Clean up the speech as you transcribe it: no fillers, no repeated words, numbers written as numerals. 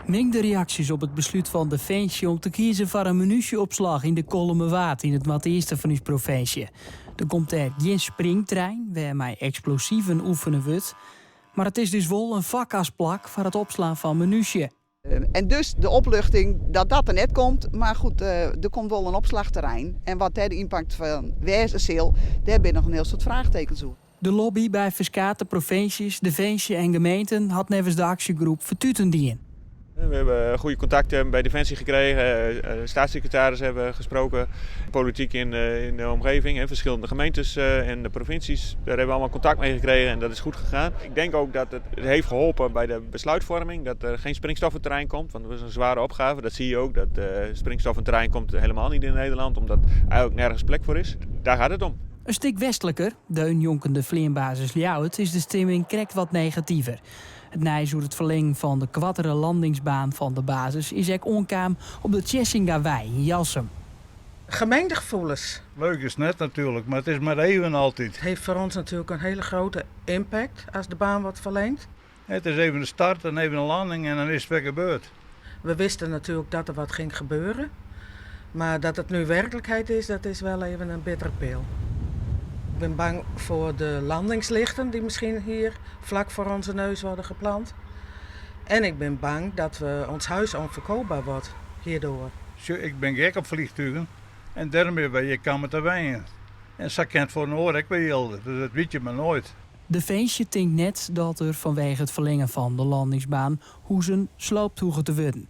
Mingde reaksjes op it beslút fan Definsje om te kiezen foar in munysjeopslach yn de Kollumerwaard yn it noardeasten fan ús provinsje. Der komt dêr gjin springtrein wêr mei eksplosiven oefene wurdt, mar it is dus wol in foarkarsplak foar it opslaan fan munysje. En dus de opluchting dat dat der net komt. Mar goed, der komt wol in opslachterrein. En wat dêr de ympakt fan wêze sil, dêr binne noch in hiel soad fraachtekens oer. De lobby by ferskate provinsjes, definsje en gemeenten hat neffens de aksjegroep fertuten dien. We hebben goede contacten bij Defensie gekregen, staatssecretaris hebben we gesproken, politiek in de omgeving en verschillende gemeentes en de provincies. Daar hebben we allemaal contact mee gekregen en dat is goed gegaan. Ik denk ook dat het heeft geholpen bij de besluitvorming, dat er geen springstoffenterrein komt, want dat was een zware opgave. Dat zie je ook, dat springstoffenterrein komt helemaal niet in Nederland, omdat eigenlijk nergens plek voor is. Daar gaat het om. In stik westliker, deun njonken de fleanbasis Ljouwert, is de stimming krekt wat negativer. It nijs oer it ferlingen fan de koartere landingsbaan fan de basis is ek oankaam op de Tjessingawei yn Jelsum. Gemengde gevoelens. Leuk is het net natuurlijk, maar het is maar even altijd. Het heeft voor ons natuurlijk een hele grote impact als de baan wordt verlengd. Het is even de start en even de landing en dan is het weer gebeurd. We wisten natuurlijk dat er wat ging gebeuren. Maar dat het nu werkelijkheid is, dat is wel even een bittere pil. Ik ben bang voor de landingslichten die misschien hier vlak voor onze neus worden geplant. En ik ben bang dat we, ons huis onverkoopbaar wordt hierdoor. Ik ben gek op vliegtuigen en daarmee ben je kan te wenjen. En zo kent voor een oor ik weer dus dat weet je maar nooit. Definsje tinkt net dat der fanwege it ferlingen fan de landingsbaan huzen sloopt hoege te wurden.